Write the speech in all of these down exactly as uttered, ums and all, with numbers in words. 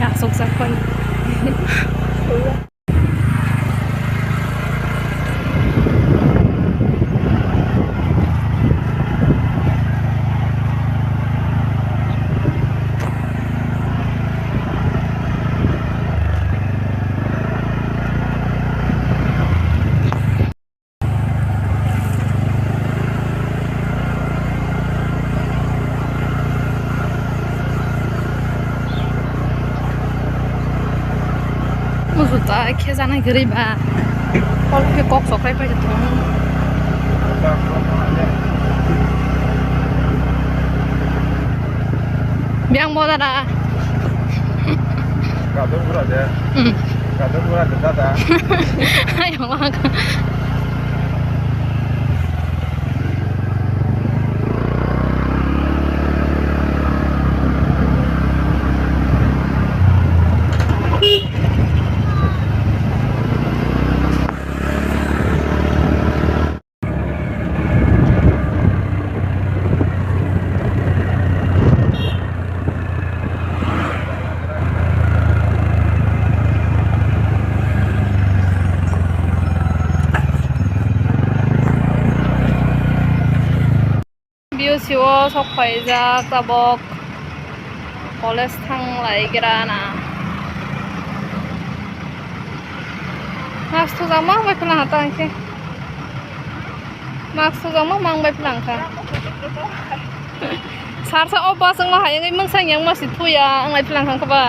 Aswk jak pai. Musu ta khe janai kwrwi ba. Kol khe kok sokrai pai tong. Biyang bo dada. Kadok bura de. Hmm. Kadok bura de dada. Ayo ma. B O C o sok phaijak tabok college thang lai gra na. Mask thujak ma bai phela hata hwnkhe. Mask thujak ma mang bai phela hwnkha. Sar sa o bus wngma hai wngwi mungsa yang ma si thuya wng lai phela hwnkha ba.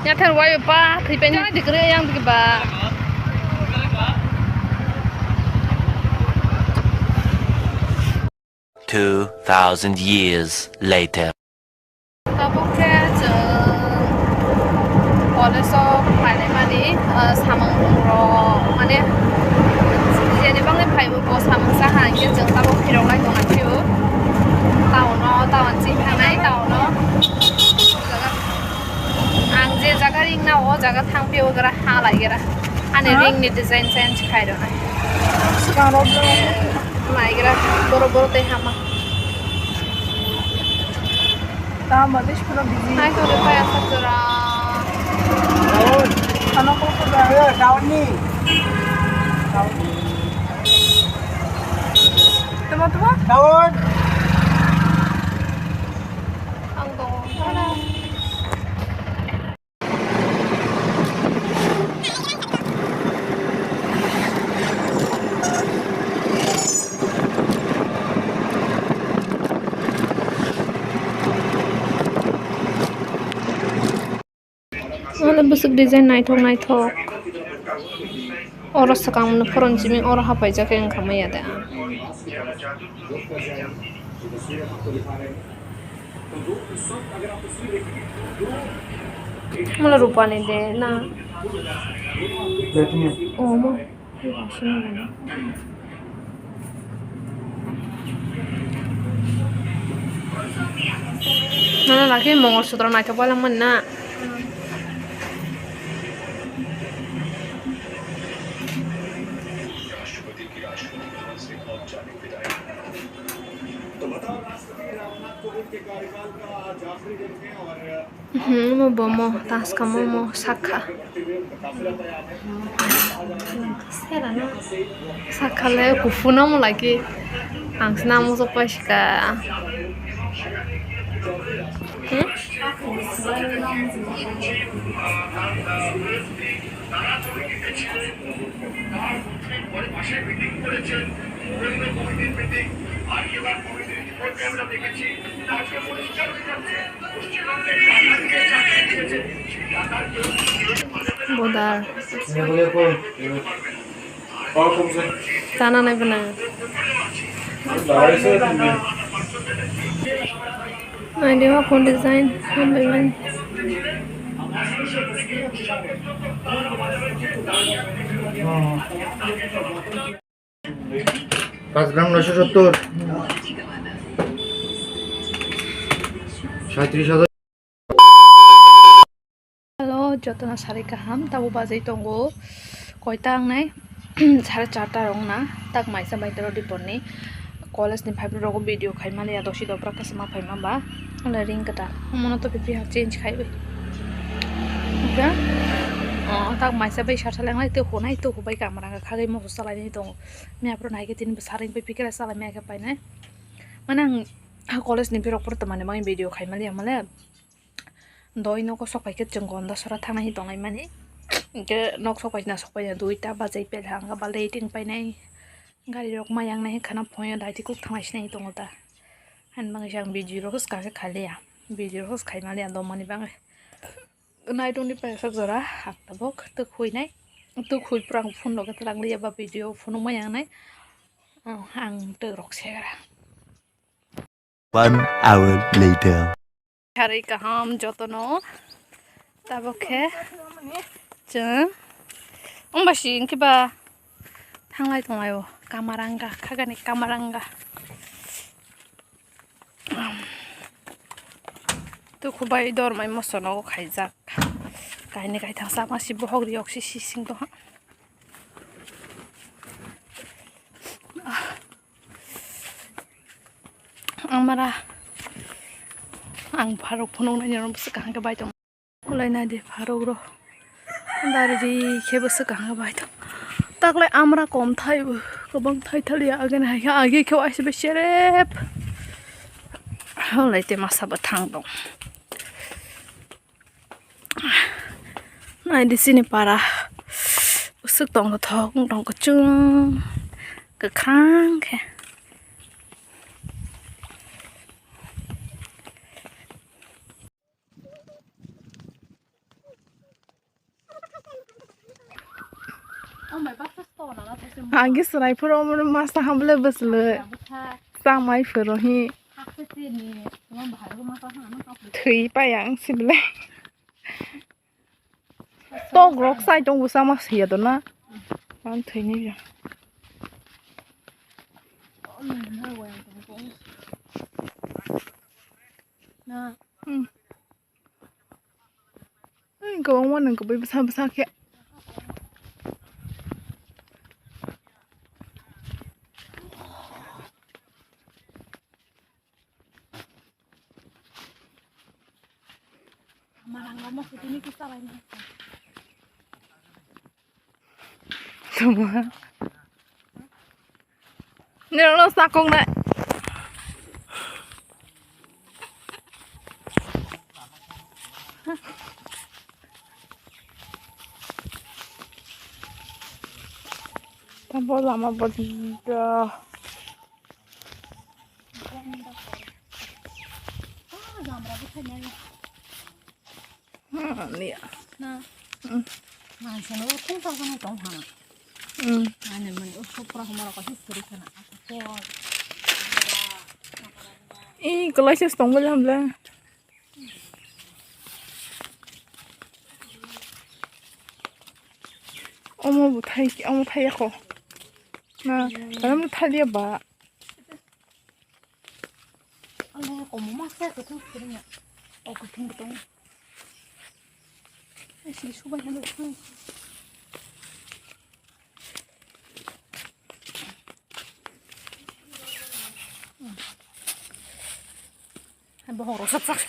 Yathar wayo pa thwi pai na dikri yang dikri ba. Two thousand years later. Tabuk khe chwng college o phainai mani, ah, samung rok mane jeni bagwi phaibo bo samung cha ha hwnkhe chwng tabuk phirok lai tongna phio town o, town chini thangnai town o. Ang je jaga ring nao, o jaga thang phio gra ha lai gra. Ani ring ni design change khai rwnai. Naigra borok borok tei hama. Tamo tei school o busy. Hai kore pai asok jora. Ano kok ko da? Daun ni. Tamo tamo? Daun. Ang tongo. Ano bwswk design naithok naithok. Oro swkang no phorong simi oro hapaijak khe wngkha maya de. Mula rupani de na. Omo. Nana laki Mongol Sutra naithok pailangmani na. Hmm, omo bomo taskamo omo sakha. Sakha le kuphur no omo laki ang se nang muchuk pai sika. Hmm? Bodar. Chana nai bana. Nai de ma phone design, phone design. Paanch gram noisho sottor. Saitris hajar. Hello, jotono sari kaham, tabo bajai tongo koita wngnai, sare charta wngna, tak maisa bai toro diporni College ni phaibrwi rogo video khai maliya, dosi dopra khe se ma phaima ba. Wngkha ring kwtal. Omono to pipi ha change khai bai. Hwnkhe, oh, tak maisa bai sar sar lenglai tei hunai tei hubai kamra wngkha khagwi musu salai nai tongo. Mia phuru nai khe tini bwsa ring bai pikela salai maya khe painai. Mane ang ha college ni birok phuru twmani bagwi video khai maliya male. Doi nogo sok pai khe chwng gonda sora thangnai tonglaimani. Hwnkhe nok sok pai na sok pai na duita bajai pelha wngkha ba late wng painai. Gari rok ma yang nai khana phoya dai ti kuk thanglai sinai tongo ta. Ani bagwi se ang video rok swkang khe khailiya. Video rok khai maliya dopmani bagwi. Nai tongdi paisa jora haktabok twk huinai. Twk hui pura ang phone rok twlang liya ba video phunuk ma yang nai. Oh, ang twk rok segra. One hour later. Harwi kaham jotono. Tabok khe chwng wngba si hwnkhe ba thanglai tonglaio. Kamaranga, khagani kamaranga. Tukubai dormai moso nogo khaijak. Kaini kaithang sama si bohok riyok si sising tongha. Amara ang pharok phunuk nai norok bwswk kaham khe bai tong. Ulai nai di pharok rok dari di khe bwswk kaham khe bai tong. Taklai amra kom thai bo kwbang thai thaliya agini hai khe agi khe waisa bai cherep. Ulai te masa bwthang tong. Naidi chini para bwswk tongthok wng tong kwchwng kwkhwrang khe. Agi swrai phuru omo masa hamle bwswlwi chamai phuru hi thwi paya wng sibole. Tok rok sai tongo sama siya dona. Ang thwini ya. Hmm. Ai, kwbangma nwng kwbui bwsa bwsa khe. Tuma. Nirokno sakong nai. Tabo lama bo da. Hmm, nia. Na. Hmm. Mansano thum thok jana tong ha. Hmm. Ani mani o sopra humara ko history kana. Ako ko. Ih, kalai ses tong bela hamla. Omo bo thai, omo thai ako. Na, hmm, kalam thai dia ba. Ano, komo masa ko thang kiri ya. O ko thang ko. Ai, si subai halo. Hai, bohong rok sak sak.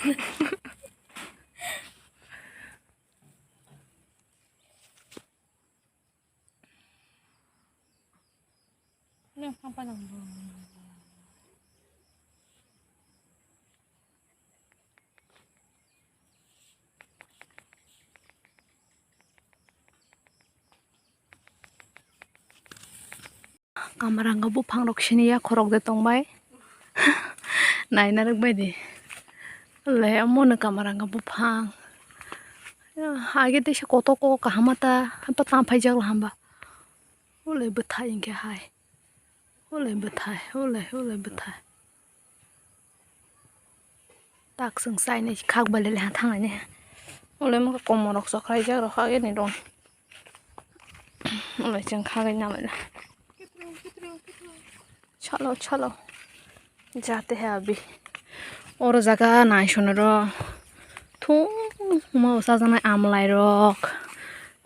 Kamaranga buphang rok sini yakhorok de tongbai. Naina rwk bai di. Le omo no kamaranga buphang. Age teisa kotok o kaham ta, hapa tam phaijak hamba. Ole bwthai hinkhe hai. Ole bwthai, ole, ole bwthai. Tak chwng chainai khak bai le leha thanglaini. Ole mokhe komorok chokrai jak rok ageni dong. Ole chwng khagwi nalaina. Chalo, chalo. Jate hai abi. Oro jaga nai sonoro. Thungma o chajaknai amlai rok.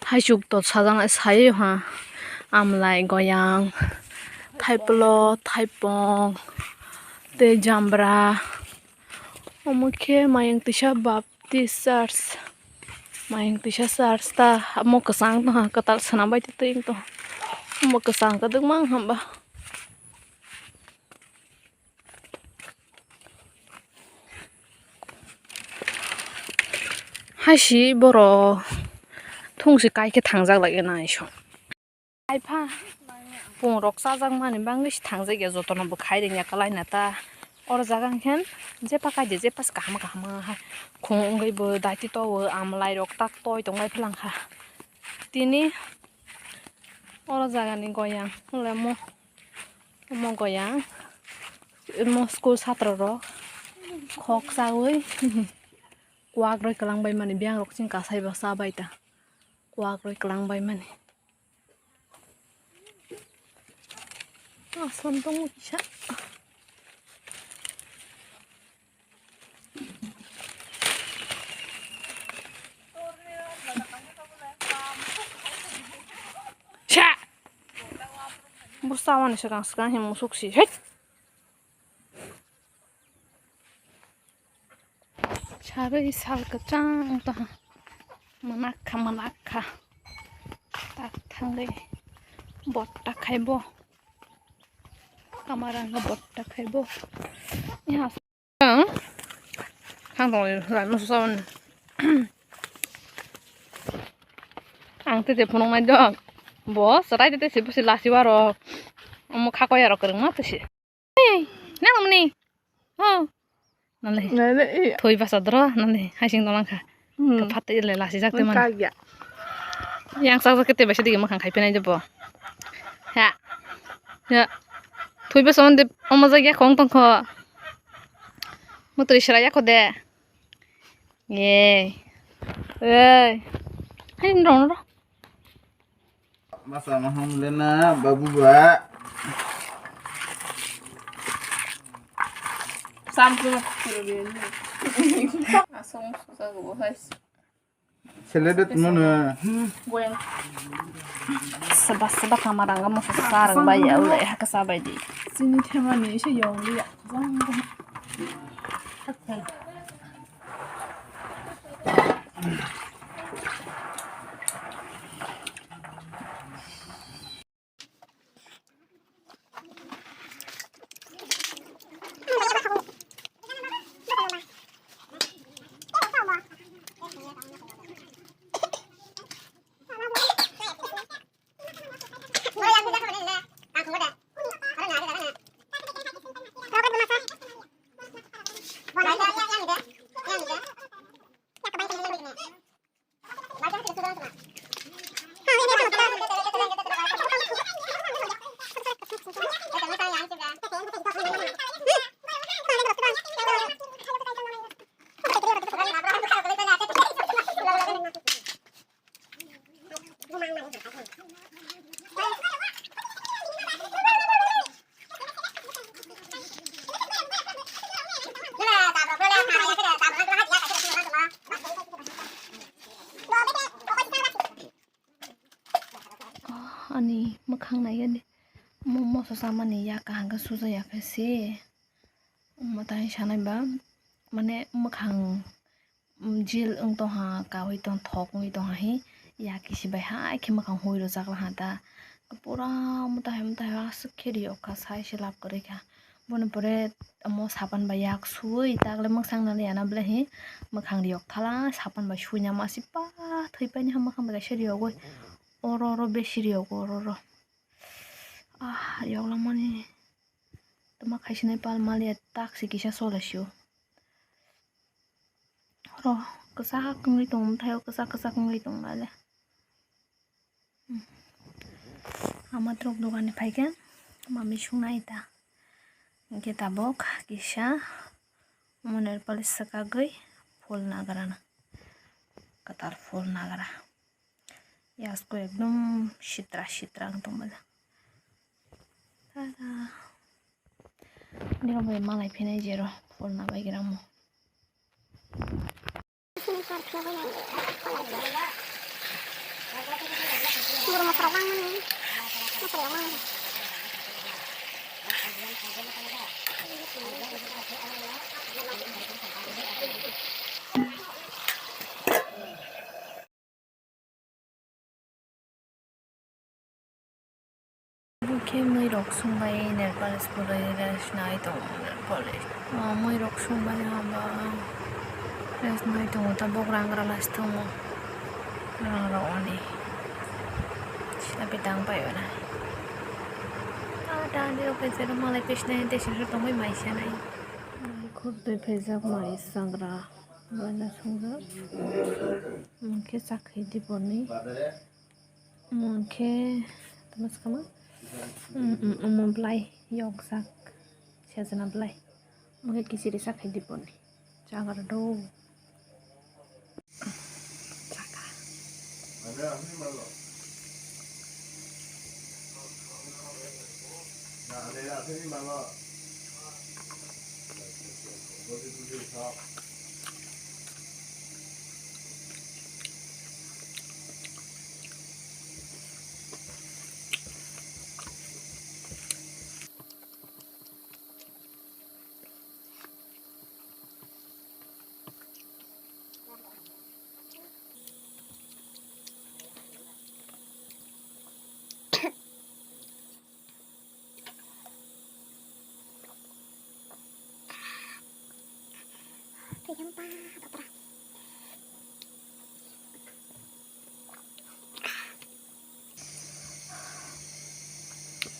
Haichuk to sajana sayo ha. Amlai, goyang, thaipolo, thaipong, tei jambra. Omo khe Mayung Twisa Baptist Church. Mayung Twisa Church ta omo kwchang tongha, kwtal swnam bai twi tong. Omo kwchang kwdwkma wng hamba. Hai si borok thung si kai khe thangjak lai nai song. Hai pha pung rok chajak mani bangwi si thangjak ya, jotono bo khai ring ya kwlai na ta. Oro jaga hwnkhe je pa kai de je pa se kaham kaham hai khung wngwi bo daiti to o amlai rok tak toi tong lai phalang kha. Tini oro jaga ni goyang le mo. Omo goyang, omo school satro rok khok chawi kwak rwi kwlang bai mani, biyang rok chini kasai bo cha bai ta kwak rwi kwlang bai mani. Asam tongo kisa. Sa! Bo sawani swkang swkang se musuk si. Hei! Sarwi sal kwchang tongha. Mwnakha, mwnakha. Tak thangwi botta khaibo. Kamaranga botta khaibo. Iha. Ang thang tong lai musu sa. Ang tete phunuk nai dong. Bo, serai tete si busi lasi waro. Omo khakoya rok kwrwngma tesi. Hey, nang mani. Oh. Nale. Nale, eh. Thoi basa dro, nale. Haising dolang kha. Hmm. Kaphat le lasi jak te man. Kagya. Yang sak sak te basa dige makhang khai penai jabo. Ha. Ya. Thoi basa on de omo jak ya khong tong kho. Mutri sra ya kho de. Ye. Ei. Hai, no, no. Masa maham lena babu ba. Samsung. Asong susa go hai. Selede tuno na. Goyang. Seba seba kamaranga mo sarang bai ya ulai haka sabai di. Sini thema ni se yong liya. Ani mwkhang naiya de, mo moso chamani yak kaham khe suja ya khe se. Mwtai sanai ba, mane mwkhang, mm, jil wng tongha, kaui tong thok wngwi tongha hi, ya kisi bai hai khe mwkhang hui rwchak laha ta. Pura mwtai hai mwtai hai aswk khe riyok kha, sai se lab kwrwi kha. Boni pore omo sapan bai yak suwi, takle mwkhang nani yana bwle hi mwkhang riyok thala, sapan bai suina masi pa thwi paini ha mwkhang bai kaisa riyogwi. Oro oro besi riyogo oro oro. Ah, riyok langmani. Tama khaisinai pal maliya tak se kisa sola sio. Oro kwchak wngwi tongo, mwtai o kwchak kwchak wngwi tongo ale. Hmm. Ama trok dogan ni phaikhe mami sungnai ta. Hwnkhe tabok kisa omo nail polish swkagwi phul nagra na. Kwtal phul nagra. Yasko ekdom sitra sitra wng tongmani. Tada. Niro bai malai phinai jero phul na bai gramo. Guru masra wng mani. Masra wng mani. Bo khe mui rok sung bai nail polish purwi rest nai tongo nail polish. O mui rok sung bai haba rest nai tongo, tabuk rang rwlai se tongo. Rang rok oni sina bai tang pai o na. Ta ta ani rok bai zero malai pis nai tei sini tongwi mai sanai. Khur twi phaijak mai sangra. Boina swngjak. Omo khe chakri diboni. Omo khe tamo swkang ma? Mm, mm, omo bwlai yokjak. Sejna bwlai. Omo khe kichiri chakri diboni. Chagra do. Chakha.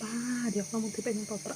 Ba, diok mamung tipe yang topra.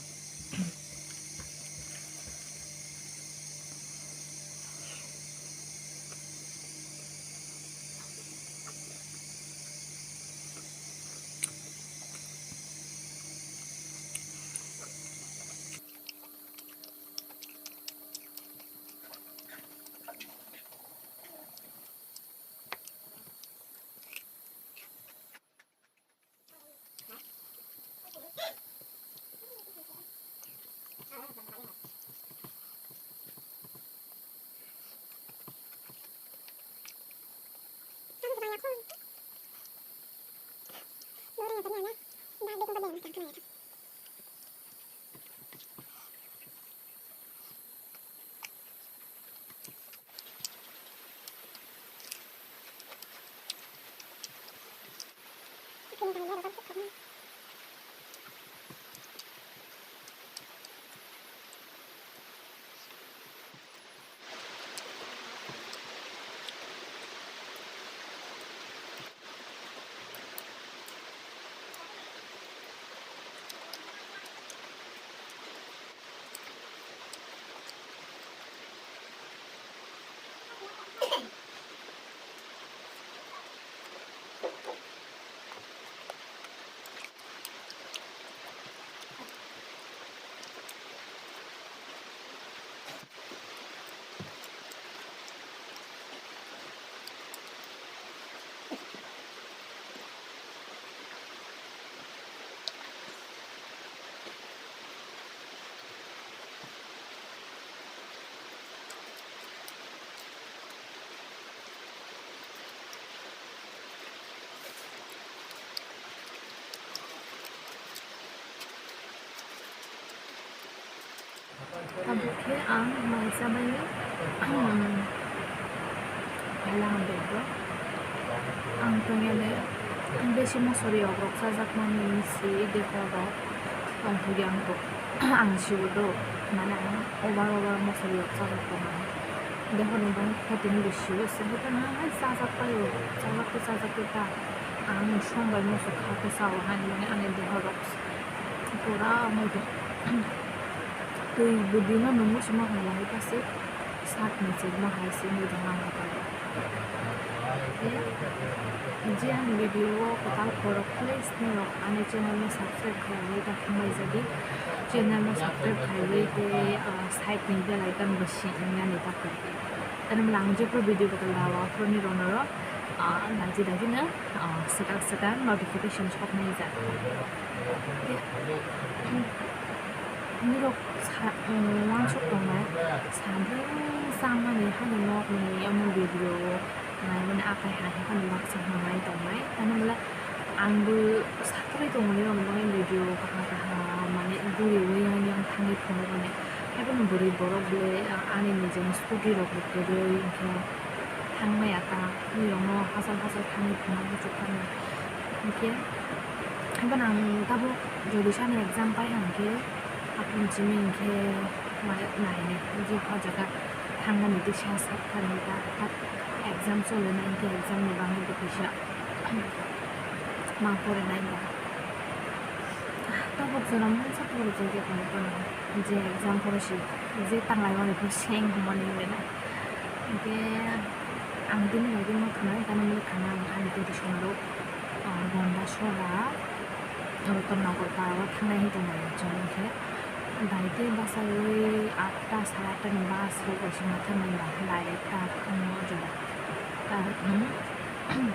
Tabuk khe ang mai chabai, um, phaila ang bag o. Ang tongya le besi mosori rok chajakmani si deho rok tongthokya ang bo. Ang sibo do, mane ang over over mosori rok chajak tongmani. Deho ni bang khotini bo sibo se, hwnkhe na hai chajak pai o, chajak khe chajak khe ta. Ang song bai mosok kha khe cha o, haini bagwi ani deho rok pura muitu. Twi bwdwi no nungwi se ma hwnla hai ta se. Sak ni chwngma hai se wngwi tongma ang khe. Je ani video o kwtal khorok, please norok ani channel no subscribe khlaiwi ta thumbai jadi. Channel no subscribe khlaiwi tei, ah, side ni bell icon bo si wngnani ta khlai. Tei nwng lang jepro video kwtal dawa phuru ni rok norok, ah, daji daji no, ah, swkang swkang notification soknai jak. Nirok sa-, um, uansuk tongnai, sadung chamani hani nokni omo video o naimani akai hai hani baksa hwnwi tongnai. Tamo bwle ang bo satrai tongmani rokni bagwi video kaham kaham mane guriwi yang yang thangwi phunukmani. Haibano bwrwi borok le, ah, ani nijeni scooty rok bo kwrwi hinkhe thangmaya ta, bwrwirokno hachal hachal thangwi thangna muchungkha. Hinkhe haibano ang tabuk jodi sani exam pai hinkhe, aphuru simi hinkhe mane nainai je o jaga thangmani tei sa sak thani ta, ta exam choli nai hinkhe exam ni bagwi bo kisa ma porinai ba. Tabuk jora mungsa pore je je pai kono je exam pore si je tanglai mani pore seng hwnmani wngwi na. Hinkhe ang tini bai tini no khwnai tamo mili khana ang ani tei twi swngo, ah, Gonda Sora, Ratan Nagar para o thangnai hinwi tongo chwng hinkhe. Dai tei bwsaiwi atta sare atta ni bus rok bai se ma thangnai ba direct ta wngwi o jora. Ta, hmm.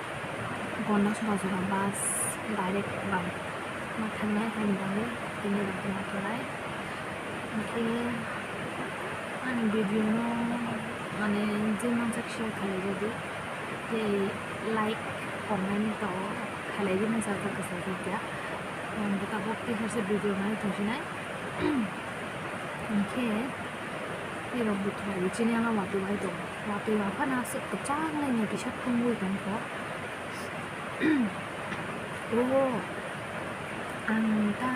Gonda Sora jora bus direct bai ma thangnai, haini bagwi tini rok ma thangnai. Hinkhe ani video no mane je manjak share khalai rwdi, tei like, comment to khalai rwna chajak kwchak khe kya. Ang bwta bok tei haise video nai tongsinai. Hinkhe tei rok bwthai chini ano watwi bai tongo. Watwi rok phano aswk kwchang laina kisa thumwi tongkha. O ang ta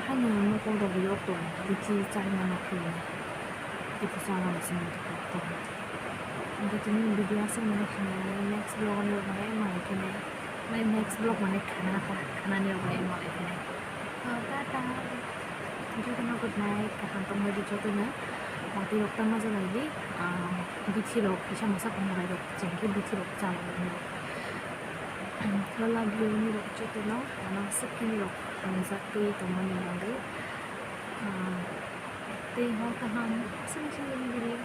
haino mokol rok yok tong, bithi chai mano khwlwng. Bithi chai mano simi tong. Hinkhe tini video aswk nai khnai, next vlog o nai bai malai khe nai. Nai next vlog mane khana ta, khanani rok bai malai khe nai. To tata. Jotono good night, kaham tongbai di jotono. Watwi rok tamo jalai di, ah, bithi rok kisa masa kongrai rok, chengkhe bithi rok chalai rok. To love you ni rok jotono, ano aswk khe ni rok tongjak twi tongmani bagwi. Ah, tei hor kaham, aswk ni simi video.